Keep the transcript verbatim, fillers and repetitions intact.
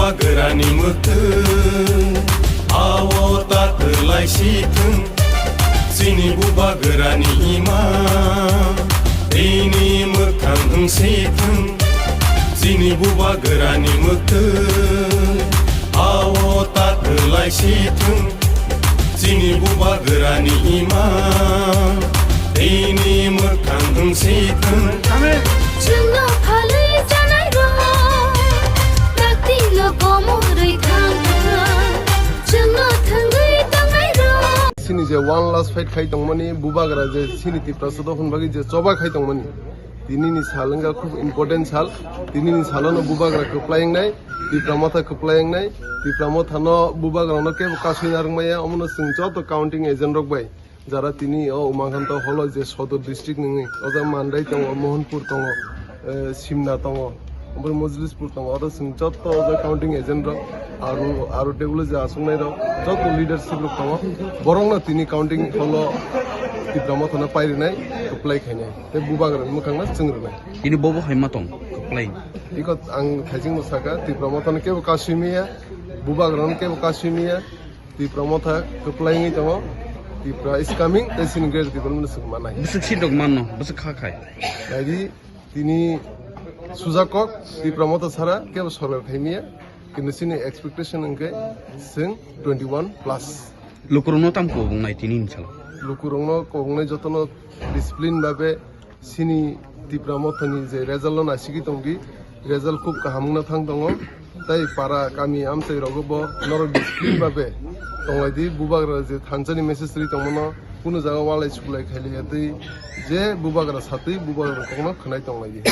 Bubagrani mwktwi, ao ta kwlai si thung. Chini bubagrani ima, tini mwkhang wng si thung. Chini bubagrani mwktwi, ao ta kwlai si thung. Chini bubagrani ima, tini mwkhang wng si thung. Chwngno phalwi chanai rok, taktino komorwi thang thang. Chwngno thwngwi tongnai rok. Chini je one last fight khai tongmani, bubagra je chini Tiprasa dophani bagwi je choba khai tongmani, tinini sal wngkha khub important sal. Tinini salono bubagra kwplai wngnai, Tipra Motha kwplai wngnai. Tipra Mothano bubagrano kebo kasui narwkmaya, omono chwng joto counting agent rok bai, jara tini o Umakanta holo je Sodor district nungwi, o jaga Mandai tongo, Mohanpur tongo, eh, Simna tongo, omo Mojlispur tongo, oro chwng joto o jaga counting agent rok, aro, aro tebolo je achuknai rok, joto leadership rok tongo, borokno tini counting holo Tipra Mothano pairinai, kwplai khainai. Tei bubagrani mwkhangno chwng rwnai. Tini bobo hai ma tong, kwplai. Iko ang thaisingno saka, Tipra Mothano kebo kasui maya, bubagrano kebo kasui maya, Tipra Motha kwplai wngwi tongo, Tipra is coming, tei chini great Tipra no swk manai. Bwswk si dok manno, bwswk kha khai. Naidi, tini sujakok, Tipra Motha sara kebo sorkar khai maya, kintu chini expectation wngkhe chwng twenty one plus. Lukurokno tam kobongnai tini ni salo. Lukurokno kobongnai jotono discipline babe chini Tipra Mothani je result no naisiki tongdi, result khub kaham wngna thang tongo. Tai para kami amchai rogo bo norok discipline babe tonglai di, bubagra je thansani message ri tongmano kunu jaga walai suklai khailai ya tei je bubagra satwi bubagra kokno khwnai tonglai di.